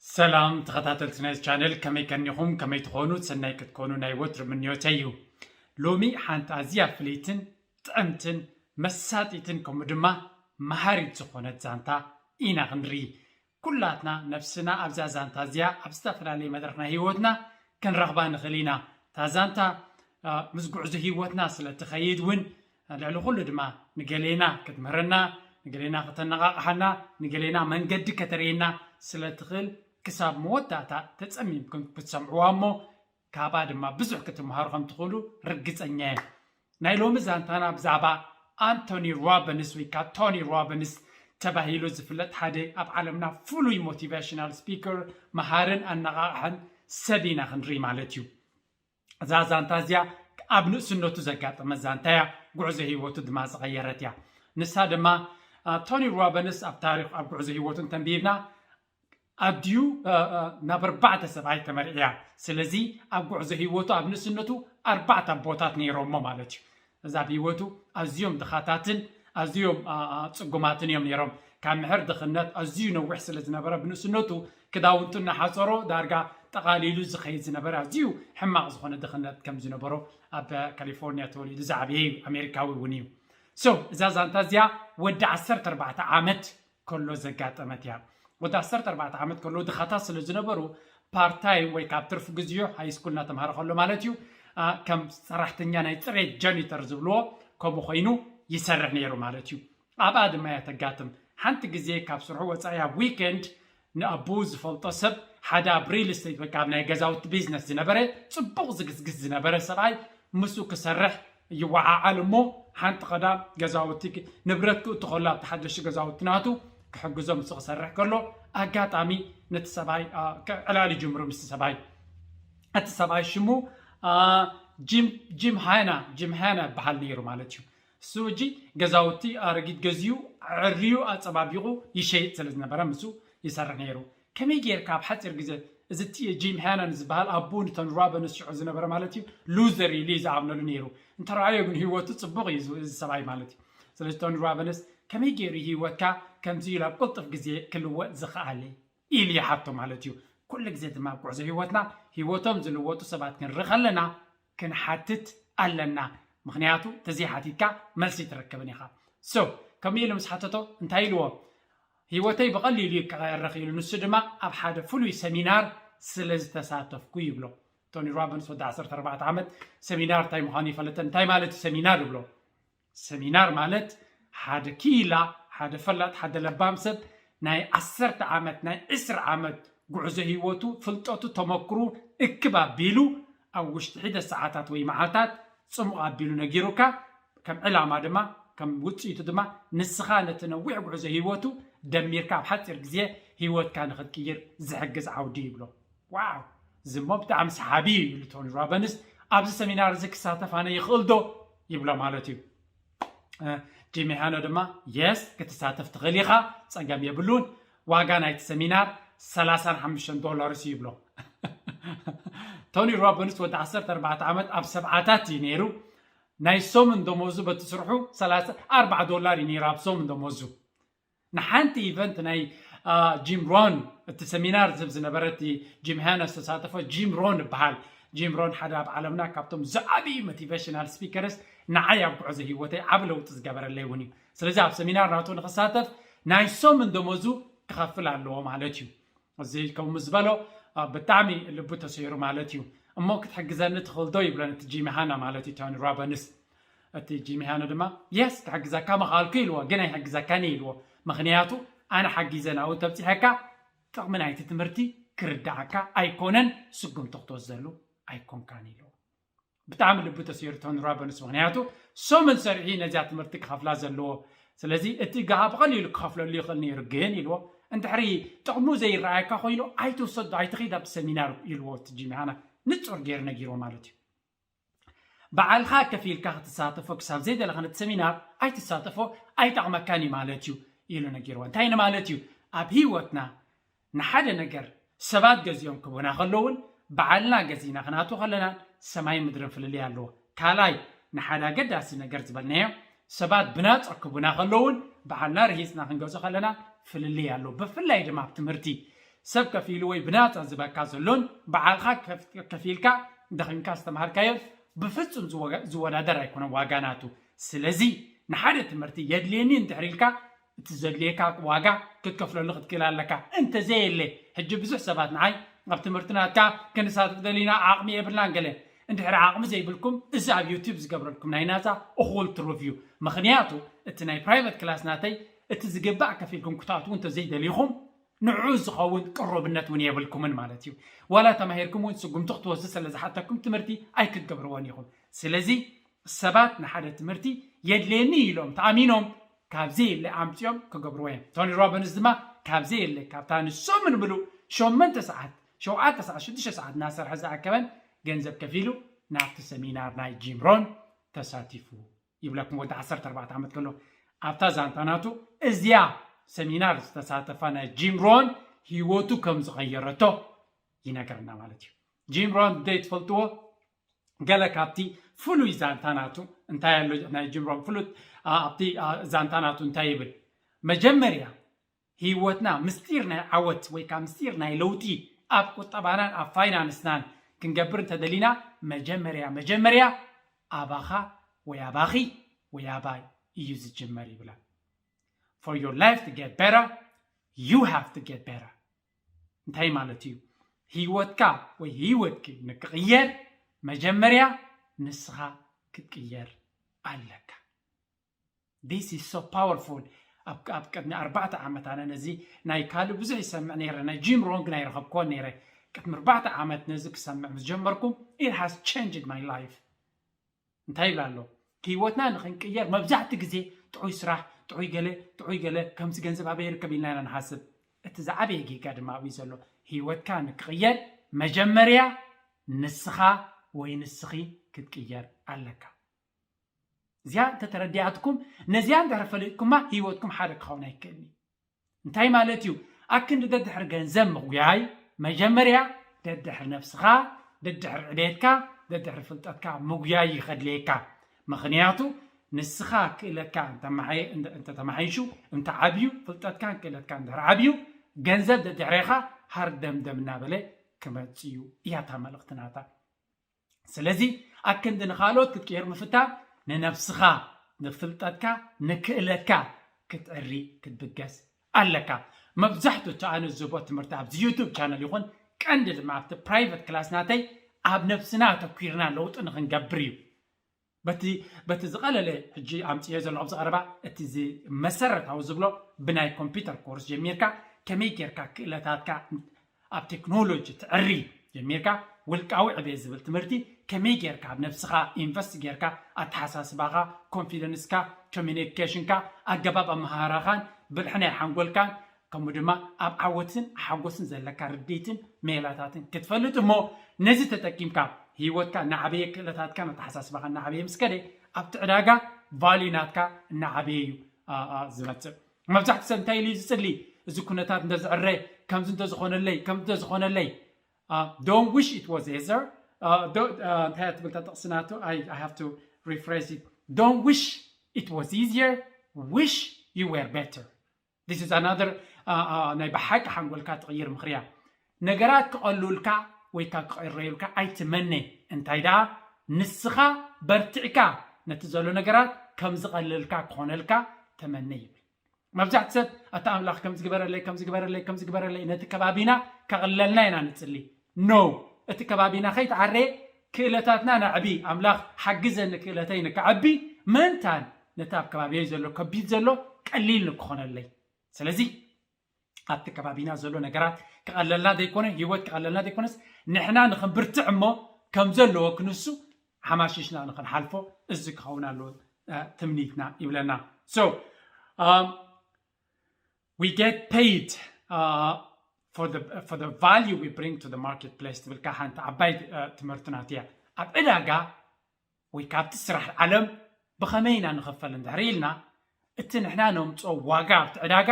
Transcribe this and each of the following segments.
ሰላም ተኸታተልቲ ናይዚ ቻነል፣ ከመይ ከኒኹም? ከመይ ትኾኑ? ሰናይ ክትኮኑ ናይ ወትሩ ምንዮተይ እዩ። ሎሚ ሓንቲ ኣዝያ ፍልይትን ጥዕምትን መሳጢትን ከምኡ ድማ መሃሪት ዝኾነት ዛንታ ኢና ክንርኢ። ኩላትና ነብስና ኣብዛ ዛንታ እዚኣ ኣብ ዝተፈላለየ መድረኽ ናይ ህይወትና ክንረኽባ ንኽእል ኢና። እታ ዛንታ ምስ ጉዕዞ ህይወትና ስለ ትኸይድ እውን ልዕሊ ኩሉ ድማ ንገሌና ክትምህረና፣ ንገሌና ከተነቓቕሓና፣ ንገሌና መንገዲ ከተርእየና ስለ ትኽእል ክሳብ መወዳእታ ተጸሚምኩም ክትሰምዕዋ እሞ ካብኣ ድማ ብዙሕ ክትመሃሩ ከም ትኽእሉ ርግጸኛ እየ። ናይ ሎሚ ዛንታና ብዛዕባ ኣንቶኒ ሮቢንስ ወይ ከዓ ቶኒ ሮቢንስ ተባሂሉ ዝፍለጥ ሓደ ኣብ ዓለምና ፍሉይ ሞቲቬሽናል ስፒከር፣ መሃርን ኣነቓቕሕን ሰብ ኢና ክንርኢ ማለት እዩ። እዛ ዛንታ እዚኣ ኣብ ንእስነቱ ዘጋጠመ ዛንታ እያ፣ ጉዕዞ ህይወቱ ድማ ዝቐየረት እያ። ንሳ ድማ ቶኒ ሮቢንስ ኣብ ታሪክ ኣብ ጉዕዞ ህይወቱ እንተንቢብና ኣድዩ ናብ ኣርባዕተ ሰብኣይ ተመርዕያ። ስለዚ ኣብ ጉዕዞ ህይወቱ ኣብ ንእስነቱ ኣርባዕተ ኣቦታት ነይሮሞ ማለት እዩ። እዚ ኣብ ህይወቱ ኣዝዮም ድኻታትን ኣዝዮም ጽጉማትን እዮም ነይሮም። ካብ ምሕር ድኽነት ኣዝዩ ነዊሕ ስለ ዝነበረ ብንእስነቱ ክዳውንቱ እናሓፀሮ ዳርጋ ጠቓሊሉ ዝኸይድ ዝነበረ ኣዝዩ ሕማቕ ዝኾነ ድኽነት ከም ዝነበሮ ኣብ ካሊፎርኒያ ተወሊዱ ዝዓበየ እዩ። ኣሜሪካዊ እውን እዩ። So እዛ ዛንታ እዚኣ ወዲ ዓሰርተ ኣርባዕተ ዓመት ከሎ ዘጋጠመት እያ። ወዲ ዓሰርተ ኣርባዕተ ዓመት ከሎ ድኻታት ስለ ዝነበሩ ፓርታይም ወይ ካብ ትርፊ ግዜኡ ሃይስኩል እናተምሃረ ከሎ ማለት እዩ ከም ሰራሕተኛ ናይ ፅሬት ጀኒተር ዝብልዎ ከምኡ ኮይኑ ይሰርሕ ነይሩ ማለት እዩ። ኣብኣ ድማ እያ ተጋጥም። ሓንቲ ግዜ ካብ ስርሑ ወፃኢ ኣብ ዊኬንድ ንኣቦኡ ዝፈልጦ ሰብ ሓደ ኣብ ሪል ስቴት ወይ ከዓ ኣብ ናይ ገዛውቲ ቢዝነስ ዝነበረ ፅቡቕ ዝግስግስ ዝነበረ ሰብኣይ ምስኡ ክሰርሕ ይወዓዓል እሞ ሓንቲ ቀዳም ገዛውቲ ንብረት ክእቱ ከሎ ኣብቲ ሓደሽቲ ገዛውቲ ናቱ ክሕግዞ ምስኡ ክሰርሕ ከሎ ኣጋጣሚ ነቲ ሰብኣይ ዕላል ይጅምሩ ምስቲ ሰብኣይ። እቲ ሰብኣይ ሽሙ ጂም ሃና ጂም ሃና ይበሃል ነይሩ ማለት እዩ። እሱ እጂ ገዛውቲ ኣረጊት ገዚኡ ዕርዩ ኣፀባቢቑ ይሸይጥ ስለ ዝነበረ ምስኡ ይሰርሕ ነይሩ። ከመይ ጌርካ ኣብ ሓፂር ግዜ እዚ ጂም ሃና ዝበሃል ኣቦኡ ንቶኒ ሮቢንስ ሽዑ ዝነበረ ማለት እዩ ሉዘር ኢሉ እዩ ዝኣምነሉ ነይሩ። እንተረኣዮ ግን ህይወቱ ፅቡቕ እዩ እዚ ሰብኣይ ማለት እዩ። ስለዚ ቶኒ ሮቢንስ ከመይ ገይሩ ህይወትካ ከምዚ ኢሉ ኣብ ቅልጡፍ ግዜ ክልወጥ ዝኸኣለ ኢሉ ይሓቶ ማለት እዩ። ኩሉ ግዜ ድማ ኣብ ጉዕዞ ህይወትና ህይወቶም ዝልወጡ ሰባት ክንርኢ ከለና ክንሓትት ኣለና። ምክንያቱ ተዘይሓቲትካ መልሲ ትረክብን ኢኻ። So ከምኡ ኢሉ ምስ ሓተቶ እንታይ ኢልዎ? ህይወተይ ብቐሊሉ እዩ ክቐየር ክኢሉ፣ ንሱ ድማ ኣብ ሓደ ፍሉይ ሰሚናር ስለ ዝተሳተፍኩ ይብሎ። ቶኒ ሮቢንስ ወዲ ዓሰርተ ኣርባዕተ ዓመት ሰሚናር እንታይ ምዃኑ ይፈልጥ። እንታይ ማለት እዩ ሰሚናር ይብሎ። ሰሚናር ማለት ሓደ ክኢላ፣ ሓደ ፈላጥ፣ ሓደ ለባም ሰብ ናይ ዓሰርተ ዓመት ናይ ዕስራ ዓመት ጉዕዞ ህይወቱ ፍልጠቱ ተመክሩ እክብ ኣቢሉ ኣብ ውሽጢ ሒደት ሰዓታት ወይ መዓልታት ፅሙቕ ኣቢሉ ነጊሩካ ከም ዕላማ ድማ ከም ውፅኢቱ ድማ ንስኻ ነቲ ነዊሕ ጉዕዞ ህይወቱ ደሚርካ ኣብ ሓፂር ግዜ ህይወትካ ንክትቅይር ዝሕግዝ ዓውዲ ይብሎ። ዋው ዝሞ ብጣዕሚ ሰሓቢ እዩ ይብሉ ቶኒ ሮቢንስ። ኣብዚ ሰሚናር እዚ ክሳተፍ ኣነ ይኽእል ዶ ይብሎ ማለት እዩ። ጂሚ ሃኖ ድማ የስ ክትሳተፍ ትኽእል ኢኻ፣ ፀገም የብሉን። ዋጋ ናይቲ ሰሚናር ሰላሳን ሓሙሽተን ዶላርስ እዩ ይብሎ። ቶኒ ሮቢንስ ወዲ ዓሰርተ ኣርባዕተ ዓመት ኣብ ሰብዓታት እዩ ነይሩ። ናይ ሶምን ደሞዙ በቲ ስርሑ ኣርባዓ ዶላር እዩ ነይሩ ኣብ ሶምን ደሞዙ። ንሓንቲ ኢቨንት ናይ ጂም ሮን እቲ ሰሚናር ዝህብ ዝነበረ እቲ ጂም ሃና ዝተሳተፎ ጂም ሮን ይበሃል። ጂም ሮን ሓደ ኣብ ዓለምና ካብቶም ዝዓብዩ ሞቲቬሽናል ስፒከርስ ንዓይ ኣብ ጉዕዞ ህይወተይ ዓብ ለውጢ ዝገበረለይ እውን እዩ። ስለዚ ኣብ ሰሚናር ናቱ ንክሳተፍ ናይ ሶምን ደሞዙ ክኸፍል ኣለዎ ማለት እዩ። እዚ ከምኡ ዝበሎ ብጣዕሚ ልቡ ተሰይሩ ማለት እዩ። እሞ ክትሕግዘኒ ትኽእል ዶ ይብሎ ነቲ ጂሚ ሃና ማለት እዩ ቶኒ ሮቢንስ። እቲ ጂሚ ሃና ድማ የስ ክሕግዘካ ምኽኣልኩ ኢልዎ፣ ግን ኣይሕግዘካን እየ ኢልዎ። ምኽንያቱ ኣነ ሓጊዘ ናብኡ እንተብፂሐካ ጥቕሚ ናይቲ ትምህርቲ ክርድኣካ ኣይኮነን፣ ስጉምቲ ክትወስደሉ ኣይኮንካን ኢልዎ። ብጣዕሚ ልቡ ተሰይሩ ቶኒ ሮቢንስ፣ ምኽንያቱ ሶምን ሰሪሑ ነዚኣ ትምህርቲ ክኸፍላ ዘለዎ። ስለዚ እቲ ግሃ ብቐሊሉ ክኸፍለሉ ይኽእል ነይሩ፣ ግን ኢልዎ እንድሕሪ ጥቕሙ ዘይረኣየካ ኮይኑ ኣይትውሰዶ ኣይትኺድ ኣብቲ ሰሚናር ኢልዎ። እቲ ጂሚ ሃና ንፁር ገይሩ ነጊርዎ ማለት እዩ። ባዕልኻ ከፊልካ ክትሳተፎ ክሳብ ዘይደለኻ ነቲ ሰሚናር ኣይትሳተፎ፣ ኣይጠቕመካን እዩ ማለት እዩ ኢሉ ነጊርዎ። እንታይ ንማለት እዩ? ኣብ ህይወትና ንሓደ ነገር ሰባት ገዚኦም ክቡና ከለውን ባዕልና ገዚእና ክናቱ ከለናን ሰማይ ምድርን ፍልልይ ኣለዎ። ካልኣይ ንሓደ ኣገዳሲ ነገር ዝበልናዮ ሰባት ብናፃ ክቡና ከለውን ባዕልና ርሂፅና ክንገዞ ከለና ፍልልይ ኣለዎ። ብፍላይ ድማ ኣብ ትምህርቲ ሰብ ከፊሉ ወይ ብናፃ ዝበካ ዘሎን ብዓልካ ከፊልካ ደኺምካ ዝተምሃርካዮን ብፍፁም ዝወዳደር ኣይኮነን ዋጋ ናቱ። ስለዚ ንሓደ ትምህርቲ የድልየኒ እንድሕር ኢልካ እቲ ዘድልየካ ዋጋ ክትከፍለሉ ክትክእል ኣለካ። እንተዘየለ ሕጂ ብዙሕ ሰባት ንዓይ ኣብ ትምህርቲ ናትካ ክንሳተፍ ደሊና ዓቕሚ የብልናን ገለ እንድሕር ዓቕሚ ዘይብልኩም እዚ ኣብ ዩቲብ ዝገብረልኩም ናይ ናፃ እኹል ትሩፍ እዩ። ምኽንያቱ እቲ ናይ ፕራይቨት ክላስ ናተይ እቲ ዝግባእ ከፊልኩም ክትኣትዉ እንተዘይደሊኹም ንዑ ዝኸውን ቅሩብነት እውን የብልኩምን ማለት እዩ። ዋላ ተማሂርኩም እውን ስጉምቲ ክትወስዱ ስለ ዝሓተኩም ትምህርቲ ኣይክትገብርዎን ኢኹም። ስለዚ ሰባት ንሓደ ትምህርቲ የድልየኒ ኢሎም ተኣሚኖም ካብዘይ የለ ኣምፅኦም ክገብርዎ እዮም። ቶኒ ሮቢንስ ድማ ካብዘይ የለ ካብታ ንሶምን ምሉእ ሸመንተ ሰዓት ሸውዓተ ሰዓት ሽዱሽተ ሰዓት እናሰርሐ ዝኣከበን ገንዘብ ከፊሉ ናብቲ ሰሚናር ናይ ጂም ሮን ተሳቲፉ ይብለኩም። ወዲ ዓሰርተ ኣርባዕተ ዓመት ከሎ ኣብታ ዛንታ ናቱ እዚኣ ሰሚናር ዝተሳተፋ ናይ ጂም ሮን ህይወቱ ከም ዝቐየረቶ ይነገርና ማለት እዩ። ጂም ሮን ደይ ትፈልጥዎ ገለ ካብቲ ፍሉይ ዛንታ ናቱ እንታይ ኣሎ ናይ ጂም ሮን ፍሉጥ ኣብቲ ዛንታ ናቱ እንታይ ይብል? መጀመርያ ህይወትና ምስጢር ናይ ዓወት ወይ ከዓ ምስጢር ናይ ለውጢ ኣብ ቁጠባናን ኣብ ፋይናንስናን ክንገብር እንተደሊና መጀመርያ መጀመርያ ኣባኻ ወይ ኣባኺ ወይ ኣባይ እዩ ዝጅመር ይብላ። For your life to get better, you have to get better። እንታይ ማለት እዩ? ህይወትካ ወይ ህይወትኪ ንክቕየር መጀመርያ ንስኻ ክትቅየር ኣለካ። This is so powerful። ኣብ ቅድሚ ኣርባዕተ ዓመት ኣነ ነዚ ናይ ካልእ ብዙሕ ይሰምዕ ነይረ ናይ ጂም ሮንግ ናይ ረኸብክዎ ነይረ። ቅድሚ ኣርባዕተ ዓመት ነዚ ክሰምዕ ምስ ጀመርኩ it has changed my life። እንታይ ይብላ ኣሎ? ህይወትና ንክንቅየር መብዛሕቲ ግዜ ጥዑይ ስራሕ ጥዑይ ገለ ጥዑይ ገለ ከምዚ ገንዘብ ኣበይ ይርከብ ኢልና ኢና ንሓስብ። እቲ ዝዓበየ ጌጋ ድማ ኣብዩ ዘሎ። ህይወትካ ንክቕየር መጀመርያ ንስኻ ወይ ንስኺ ክትቅየር ኣለካ። እዚኣ እንተተረዲኣትኩም ነዚኣ እንድሕር ፈሊጥኩማ ህይወትኩም ሓደ ክኸውን ኣይክእልኒ። እንታይ ማለት እዩ? ኣክንዲ ደድሕሪ ገንዘብ ምጉያይ መጀመርያ ደድሕሪ ነብስኻ ደድሕሪ ዕቤትካ ደድሕሪ ፍልጠትካ ምጉያይ ይኸድልየካ። ምኽንያቱ ንስኻ ክእለትካ እንተተማሓይሹ እንተዓብዩ ፍልጠትካን ክእለትካ እንድሕር ዓብዩ ገንዘብ ደድሕሬኻ ሃርደምደም እናበለ ክመፅእ እዩ እያታ መልእኽትናታ። ስለዚ ኣክንዲ ንኻልኦት ክትቅየር ምፍታን ንነብስኻ ንፍልጠትካ ንክእለትካ ክትዕሪ ክትብገስ ኣለካ። መብዛሕትኡ እቲ ኣነ ዝህቦ ትምህርቲ ኣብዚ ዩቱብ ቻነል ይኹን ቀንዲ ድማ ኣብቲ ፕራይቨት ክላስ ናተይ ኣብ ነብስና ኣተኲርና ለውጢ ንክንገብር እዩ። በቲ በቲ ዝቐለለ ሕጂ ኣምፅዮ ዘለኹ ኣብዚ ቀረባ እቲ መሰረታዊ ዝብሎ ብናይ ኮምፒውተር ኮርስ ጀሚርካ ከመይ ጌርካ ክእለታትካ ኣብ ቴክኖሎጂ ትዕሪ ጀሚርካ ውልቃዊ ዕቤት ዝብል ትምህርቲ ከመይ ጌርካ ኣብ ነብስኻ ኢንቨስት ጌርካ ኣተሓሳስባኻ ኮንፊደንስካ ኮሚኒኬሽንካ ኣገባብ ኣመሃራኻን ብልሒ ናይ ሓንጎልካን ከምኡ ድማ ኣብ ዓወትን ሓጎስን ዘለካ ርድኢትን ሜላታትን ክትፈልጥ እሞ ነዚ ተጠቂምካ ህይወትካ እናዓበየ ክእለታትካን ኣተሓሳስባኻ እናዓበየ ምስ ከደ ኣብቲ ዕዳጋ ቫልዩ ናትካ እናዓበየ እዩ ዝመፅእ። መብዛሕትኡ ሰብ እንታይ ኢሉ እዩ ዝፅሊ? እዚ ኩነታት እንተዝዕረ ከምዚ እንተዝኾነለይ ከምዚ እንተዝኾነለይ don't wish it was easier እንታይ ትብል እታ ጥቕሲ ናቱ I have to rephrase it don't wish it was easier wish you were better. This is another ናይ ብሓቂ ሓንጎልካ ትቕይር ምኽርያ። ነገራት ክቐሉልካ ወይ ካብ ክቕረዩልካ ኣይትመነ። እንታይ ደኣ ንስኻ በርቲዕካ ነቲ ዘሎ ነገራት ከም ዝቐልልካ ክኾነልካ ተመነ ይብል። መብዛሕቲ ሰብ ኣታ ኣምላኽ ከም ዝግበረለይ ከም ዝግበረለይ ከም ዝግበረለይ ነቲ ከባቢና ከቕለልና ኢና ንጽሊ። No፣ እቲ ከባቢና ከይተዓረየ ክእለታትና ነዕቢ። ኣምላኽ ሓግዘኒ ክእለተይ ንከዕቢ ምእንታን ነቲ ኣብ ከባቢየይ ዘሎ ከቢድ ዘሎ ቀሊል ንክኾነለይ። ስለዚ ኣብቲ ከባቢና ዘሎ ነገራት ክቐለልና ዘይኮነ ህይወት ክቐለልና ዘይኮነስ ንሕና ንኽንብርትዕ እሞ ከም ዘለዎ ክንሱ ሓማሽሽና ንኽንሓልፎ እዚ ክኸውን ኣለዎ ትምኒትና ይብለና። So um, we get paid uh, for the for the value we bring to the marketplace ትብልካ ሓንቲ ዓባይ ትምህርቲ ናት እያ። ኣብ ዕዳጋ ወይ ካብቲ ስራሕ ዓለም ብኸመይ ኢና ንኽፈል እንድሕር ኢልና እቲ ንሕና ነምፅኦ ዋጋ ኣብቲ ዕዳጋ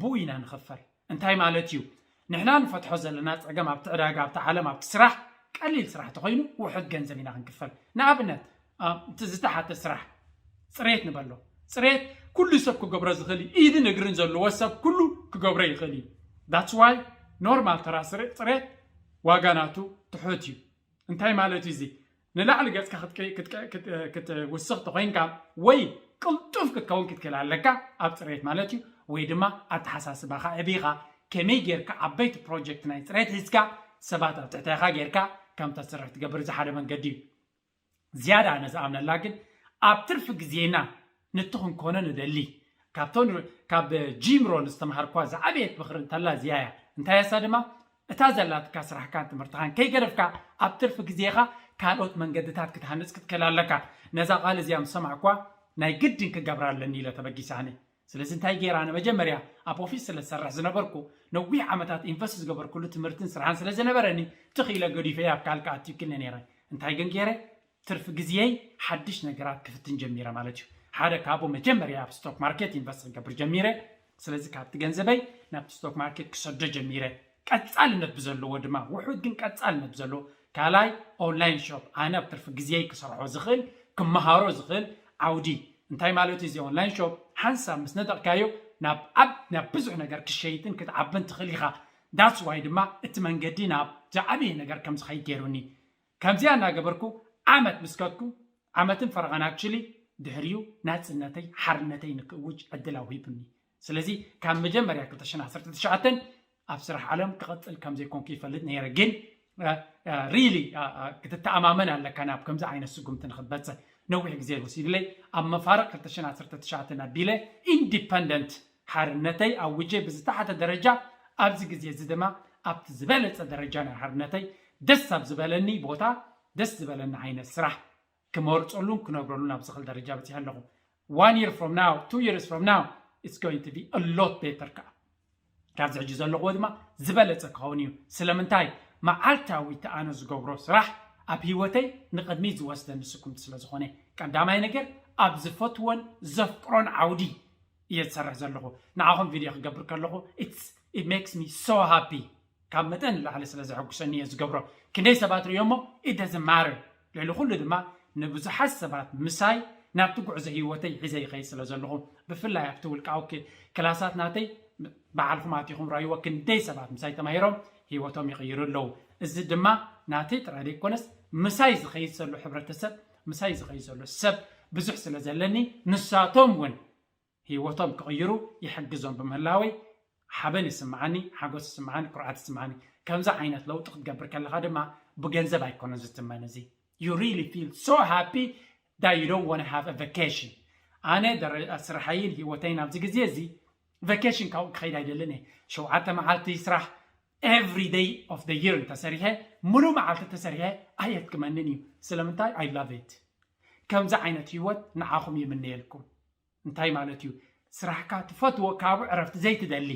ብኡ ኢና ንኽፈል። እንታይ ማለት እዩ? ንሕና ንፈትሖ ዘለና ፀገም ኣብቲ ዕዳጋ ኣብቲ ዓለም ኣብቲ ስራሕ ቀሊል ስራሕ ተኾይኑ ውሑድ ገንዘብ ኢና ክንክፈል። ንኣብነት እቲ ዝተሓተ ስራሕ ፅሬት ንበሎ። ፅሬት ኩሉ ሰብ ክገብሮ ዝኽእል እዩ። ኢድን እግርን ዘለዎ ሰብ ኩሉ ክገብሮ ይኽእል እዩ። That's why ኖርማል ተራ ስረ- ፅሬት ዋጋ ናቱ ትሑት እዩ። እንታይ ማለት እዩ እዚ? ንላዕሊ ገፅካ ክትቀ- ክትቀ- ክት- ክትውስኽ ተኮይንካ ወይ ቅልጡፍ ክትከውን ክትክእል ኣለካ ኣብ ፅሬት ማለት እዩ። ወይ ድማ ኣተሓሳስባኻ ዕቢኻ ከመይ ጌርካ ዓበይቲ ፕሮጀክት ናይ ፅሬት ሒዝካ ሰባት ኣብ ትሕቴኻ ጌርካ ከም ተስርሕ ትገብር እዚ ሓደ መንገዲ እዩ። ዝያዳ ኣነ ዝኣምነላ ግን ኣብ ትርፊ ግዜና ንቱ ክንኮኖ ንደሊ ካብቶም ካብ ጂም ሮን ዝተምሃርኳ ዝዓበየት ምኽሪ እንተላ እዚኣ እያ። እንታይ እሳ ድማ እታ ዘላትካ ስራሕካን ትምህርትኻን ከይገደፍካ ኣብ ትርፊ ግዜኻ ካልኦት መንገድታት ክትሃንፅ ክትክእል ኣለካ። ነዛ ቃል እዚኣ ምስ ሰማዕኳ ናይ ግድን ክገብራ ኣለኒ ኢለ ተበጊሳኒ። ስለዚ እንታይ ገይራ ኣነ መጀመርያ ኣብ ኦፊስ ስለ ዝሰርሕ ዝነበርኩ ነዊሕ ዓመታት ኢንቨስት ዝገበርኩሉ ትምህርትን ስራሕን ስለ ዝነበረኒ ትኽኢለ ገዲፈ ኣብ ካልካ ኣትዩክልኒ ነይረ። እንታይ ግን ገይረ ትርፊ ግዜይ ሓድሽ ነገራት ክፍትን ጀሚረ ማለት እዩ። ሓደ ካብኡ መጀመርያ ኣብ ስቶክ ማርኬት ኢንቨስት ክገብር ጀሚረ። ስለዚ ካብቲ ገንዘበይ ናብቲ ስቶክ ማርኬት ክሰዶ ጀሚረ። ቀፃልነት ብዘለዎ ድማ ውሑድ ግን ቀፃልነት ብዘለዎ ካልኣይ ኦንላይን ሾፕ ኣነ ኣብ ትርፊ ግዜይ ክሰርሖ ዝኽእል ክመሃሮ ዝኽእል ዓውዲ እንታይ ማለት እዩ እዚ ኦንላይን ሾፕ ሓንሳብ ምስ ነጠቕካዮ ናብ ኣብ ናብ ብዙሕ ነገር ክሸይጥን ክትዓብን ትኽእል ኢኻ። ዳትስ ዋይ ድማ እቲ መንገዲ ናብ ዝዓበየ ነገር ከም ዝኸይድ ገይሩኒ። ከምዚኣ እናገበርኩ ዓመት ምስ ከድኩ ዓመትን ፈረቓን ኣክቹሊ ድሕሪኡ ናፅነተይ ሓርነተይ ንክእውጅ ዕድል ኣውሂቡኒ። ስለዚ ካብ መጀመርያ ክልተ ሽሕን ዓሰርተ ትሽዓተን ኣብ ስራሕ ዓለም ክቐፅል ከም ዘይኮንኩ ይፈልጥ ነይረ ግን ሪሊ ክትተኣማመን ኣለካ ናብ ከምዚ ዓይነት ስጉምቲ ንክትበፅሕ። ነዊሕ ግዜ ወሲድለይ ኣብ መፋርቕ ክልተ ሽሕን ዓሰርተ ትሽዓተን ኣቢለ ኢንዲፐንደንት ሓርነተይ ኣውጀ ብዝተሓተ ደረጃ ኣብዚ ግዜ እዚ ድማ ኣብቲ ዝበለፀ ደረጃ ናይ ሓርነተይ ደስ ኣብ ዝበለኒ ቦታ ደስ ዝበለኒ ዓይነት ስራሕ ክመርፀሉን ክነብረሉን ኣብ ዝኽእል ደረጃ በፂሐ ኣለኹ። One year from now, two years from now, it's going to be a lot better ከዓ ካብዚ ሕጂ ዘለኽዎ ድማ ዝበለፀ ክኸውን እዩ። ስለምንታይ? መዓልታዊ እቲ ኣነ ዝገብሮ ስራሕ ኣብ ህይወተይ ንቕድሚት ዝወስደኒ ስጉምቲ ስለ ዝኾነ ቀዳማይ ነገር ኣብ ዝፈትዎን ዘፍቅሮን ዓውዲ እየ ዝሰርሕ ዘለኹ። ንዓኹም ቪድዮ ክገብር ከለኹ it makes me so happy ካብ መጠን ንላዕሊ ስለ ዘሐጉሰኒ እየ ዝገብሮ። ክንደይ ሰባት ርእዮ እሞ it doesn't matter ልዕሊ ኩሉ ድማ ንብዙሓት ሰባት ምሳይ ናብቲ ጉዕዞ ህይወተይ ሒዘ ይኸይድ ስለ ዘለኹ ብፍላይ ኣብቲ ውልቃዊ ክላሳት ናተይ በዓልኩም ኣቲኹም ራይዎ ክንደይ ሰባት ምሳይ ተማሂሮም ህይወቶም ይቕይሩ ኣለዉ። እዚ ድማ ናተይ ጥራይ ዘይኮነስ ምሳይ ዝኸይድ ዘሎ ሕብረተሰብ ምሳይ ዝኸይድ ዘሎ ሰብ ብዙሕ ስለ ዘለኒ ንሳቶም እውን ህይወቶም ክቕይሩ ይሕግዞም ብምህላወይ ሓበን ይስምዓኒ፣ ሓጎስ ይስምዓኒ፣ ኩርዓት ይስምዓኒ። ከምዚ ዓይነት ለውጢ ክትገብር ከለኻ ድማ ብገንዘብ ኣይኮነን ዝትመን እዚ። You really feel so happy that you don't want to have a vacation. ኣነ ስራሐይን ህይወተይን ኣብዚ ግዜ እዚ ቨኬሽን ካብኡ ክኸይድ ኣይደልን እየ። ሸውዓተ መዓልቲ ስራሕ every day of the year እንተሰሪሐ ሙሉእ መዓልቲ ተሰሪሐ ኣየድክመንን እዩ። ስለምንታይ? I love it። ከምዚ ዓይነት ህይወት ንዓኹም ይምነየልኩም። እንታይ ማለት እዩ? ስራሕካ ትፈትዎ ካብኡ ዕረፍቲ ዘይትደሊ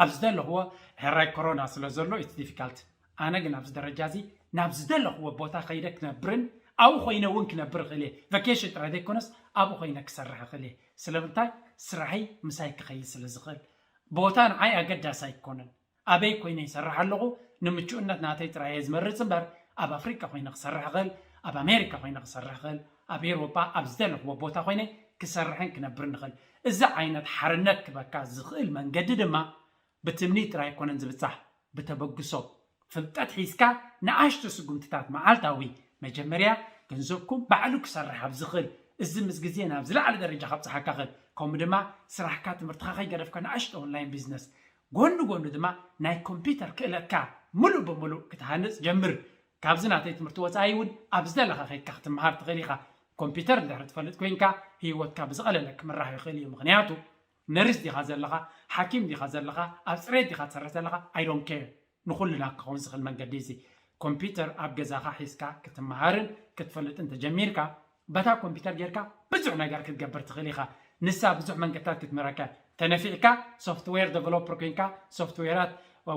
ኣብ ዝደለኽዎ ሕራይ ኮሮና ስለ ዘሎ it's difficult። ኣነ ግን ኣብዚ ደረጃ እዚ ናብ ዝደለኽዎ ቦታ ከይደ ክነብርን ኣብኡ ኮይነ እውን ክነብር እኽእል እየ። ቨኬሽን ጥራይ ዘይኮነስ ኣብኡ ኮይነ ክሰርሕ እኽእል እየ። ስለምንታይ? ስራሐይ ምሳይ ክኸይድ ስለ ዝኽእል። ቦታ ንዓይ ኣገዳሲ ኣይኮነን። ኣበይ ኮይነ ይሰርሕ ኣለኹ ንምቹእነት ናተይ ጥራይ እየ ዝመርፅ እምበር ኣብ ኣፍሪቃ ኮይነ ክሰርሕ እኽእል፣ ኣብ ኣሜሪካ ኮይነ ክሰርሕ እኽእል፣ ኣብ ኤውሮጳ ኣብ ዝደለኽዎ ቦታ ኮይነ ክሰርሕን ክነብርን እኽእል። እዚ ዓይነት ሓርነት ክበካ ዝኽእል መንገዲ ድማ ብትምኒት ጥራይ ኣይኮነን ዝብፃሕ፣ ብተበግሶ ፍልጠት ሒዝካ ንኣሽቱ ስጉምትታት መዓልታዊ መጀመርያ ገንዘብኩም ባዕሉ ክሰርሕ ኣብ ዝኽእል እዚ ምስ ግዜ ናብ ዝለዓለ ደረጃ ከብፅሓካ ኽእል ከምኡ ድማ ስራሕካ ትምህርትኻ ከይገደፍካ ንኣሽቱ ኦንላይን ቢዝነስ ጎኒ ጎኒ ድማ ናይ ኮምፒውተር ክእለትካ ሙሉእ ብሙሉእ ክትሃንፅ ጀምር። ካብዚ ናተይ ትምህርቲ ወፃኢ እውን ኣብ ዝደለኻ ከይድካ ክትመሃር ትኽእል ኢኻ። ኮምፒውተር እንድሕር ትፈልጥ ኮይንካ ህይወትካ ብዝቐለለ ክምራሕ ይኽእል እዩ። ምኽንያቱ ነርስ ዲኻ ዘለኻ፣ ሓኪም ዲኻ ዘለኻ፣ ኣብ ፅሬት ዲኻ ትሰርሕ ዘለኻ፣ I don't care። ንኹልና ክኸውን ዝኽእል መንገዲ እዚ ኮምፒውተር ኣብ ገዛኻ ሒዝካ ክትመሃርን ክትፈልጥን ተጀሚርካ በታ ኮምፒውተር ጌርካ ብዙሕ ነገር ክትገብር ትኽእል ኢኻ። ንሳ ብዙሕ መንገድታት ክትምህረካ ተነፊዕካ ሶፍትዌር ደቨሎፐር ኮይንካ ሶፍትዌራት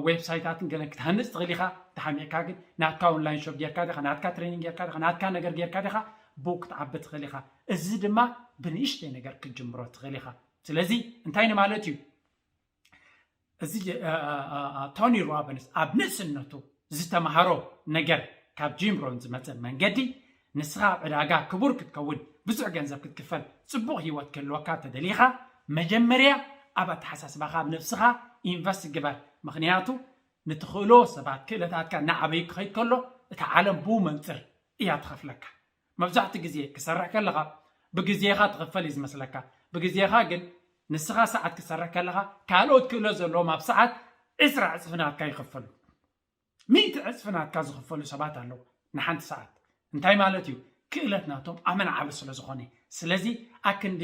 ዌብሳይታትን ገለን ክትሃንፅ ትኽእል ኢኻ። ተሓሚቕካ ግን ናትካ ኦንላይን ሾፕ ጌርካ ዲኻ ናትካ ትሬኒንግ ጌርካ ዲኻ ናትካ ነገር ጌርካ ዲኻ ብኡ ክትዓቢ ትኽእል ኢኻ። እዚ ድማ ብንእሽተይ ነገር ክትጅምሮ ትኽእል ኢኻ። ስለዚ እንታይ ንማለት እዩ? እዚ ቶኒ ሮቢንስ ኣብ ንእስነቱ ዝተምሃሮ ነገር ካብ ጂም ሮን ዝመፀ መንገዲ ንስኻ ኣብ ዕዳጋ ክቡር ክትከውን ብዙሕ ገንዘብ ክትክፈል ፅቡቕ ህይወት ክህልወካ ተደሊኻ መጀመርያ ኣብ ኣተሓሳስባኻ ኣብ ነብስኻ ኢንቨስት ግበር። ምኽንያቱ ንትኽእሎ ሰባት ክእለታትካ እናዓበዩ ክኸይድ ከሎ እታ ዓለም ብኡ መንፅር እያ ትኸፍለካ። መብዛሕትኡ ግዜ ክሰርሕ ከለኻ ብግዜኻ ትኽፈል እዩ ዝመስለካ። ብግዜኻ ግን ንስኻ ሰዓት ክትሰርሕ ከለኻ ካልኦት ክእለት ዘለዎም ኣብ ሰዓት ዕስራ ዕፅፊ ናትካ ይኸፈሉ። ሚእቲ ዕፅፊ ናትካ ዝኸፈሉ ሰባት ኣለዉ ንሓንቲ ሰዓት። እንታይ ማለት እዩ? ክእለት ናቶም ኣመን ዓቢ ስለ ዝኾነ። ስለዚ ኣክንዲ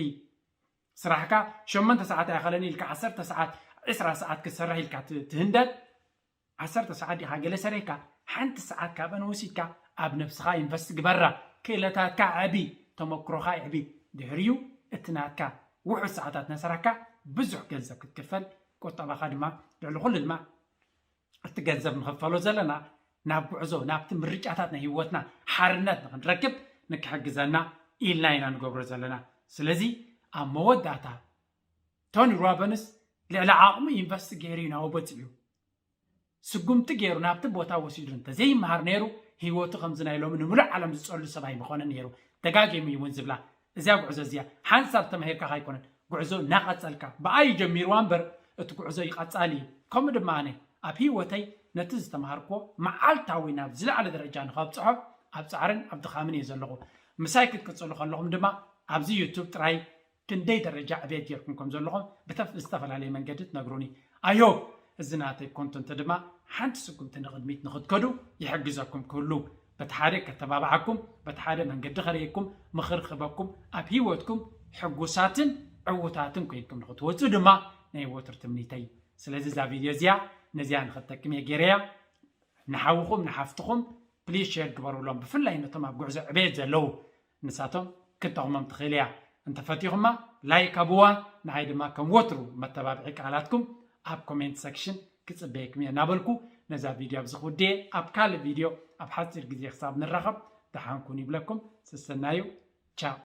ስራሕካ ሸሞንተ ሰዓት ኣይኸለን ኢልካ ዓሰርተ ሰዓት ዕስራ ሰዓት ክትሰርሕ ኢልካ ት- ትህንደድ ዓሰርተ ሰዓት ዲኻ ገለ ሰሪሕካ ሓንቲ ሰዓት ካብአን ወሲድካ ኣብ ነብስኻ ኢንቨስት ግበራ። ክእለታትካ ዕቢ፣ ተመክሮኻ ዕቢ። ድሕሪኡ እቲ ናትካ ውሑድ ሰዓታት እናሰራሕካ ብዙሕ ገንዘብ ክትክፈል ቁጠባኻ ድማ ልዕሊ ኩሉ ድማ እቲ ገንዘብ ንኽፈሎ ዘለና ናብ ጉዕዞ ናብቲ ምርጫታት ናይ ህይወትና ሓርነት ንክንረክብ ንክሕግዘና ኢልና ኢና ንገብሮ ዘለና። ስለዚ ኣብ መወዳእታ ቶኒ ሮቢንስ ልዕሊ ዓቕሙ ኢንቨስት ገይሩ እዩ ናብኡ በፂሑ። ስጉምቲ ገይሩ ናብቲ ቦታ ወሲዱ እንተዘይመሃር ነይሩ ህይወቱ ከምዚ ናይ ሎሚ ንምሉእ ዓለም ዝፀሉ ሰብ ኣይምኾነን ነይሩ። ደጋጊሙ እዩ እውን ዝብላ እዚያ ጉዕዞ እዚያ ሓንሳብ ተማሂርካ ኣይኮነን ጉዕዞ እናቐፀልካ ብኣይ ጀሚርዋ እምበር እቲ ጉዕዞ ይቐፃል እዩ። ከምኡ ድማ ኣነ ኣብ ህይወተይ ነቲ ዝተምሃርክዎ መዓልታዊ ናብ ዝለዓለ ደረጃ ንኸብፅሖ ኣብ ፃዕርን ኣብ ድኻምን እየ ዘለኹ። ምሳይ ክትቅፅሉ ከለኹም ድማ ኣብዚ ዩቱብ ጥራይ ክንደይ ደረጃ ዕቤት ጌርኩም ከም ዘለኹም ብተፍ- ብዝተፈላለየ መንገዲ ትነግሩኒ። ኣዮ እዚ ናተይ ኮንተንት ድማ ሓንቲ ስጉምቲ ንቕድሚት ንኽትከዱ ይሕግዘኩም ክህሉ በቲ ሓደ ከተባብዓኩም በቲ ሓደ መንገዲ ከርእየኩም ምኽሪ ክህበኩም ኣብ ህይወትኩም ሕጉሳትን ዕዉታትን ኮይንኩም ንኽትወፁ ድማ ናይ ወትሩ ትምኒተይ። ስለዚ እዛ ቪድዮ እዚኣ ነዚኣ ንኽትጠቅም እየ ገይረያ። ንሓውኹም ንሓፍትኹም ፕሊዝ ሼር ግበሩሎም ብፍላይ ነቶም ኣብ ጉዕዞ ዕቤት ዘለዉ ንሳቶም ክትጠቕሞም ትኽእል እያ። እንተፈቲኹማ ላይክ ሃብዋ። ንዓይ ድማ ከም ወትሩ መተባብዒ ቃላትኩም ኣብ ኮሜንት ሰክሽን ክፅበየኩም እየ እናበልኩ ነዛ ቪድዮ ኣብዚ ክውድየ ኣብ ካልእ ቪድዮ ኣብ ሓፂር ግዜ ክሳብ ንራኸብ ደሓንኩን ይብለኩም። ስሰናዩ ቻው።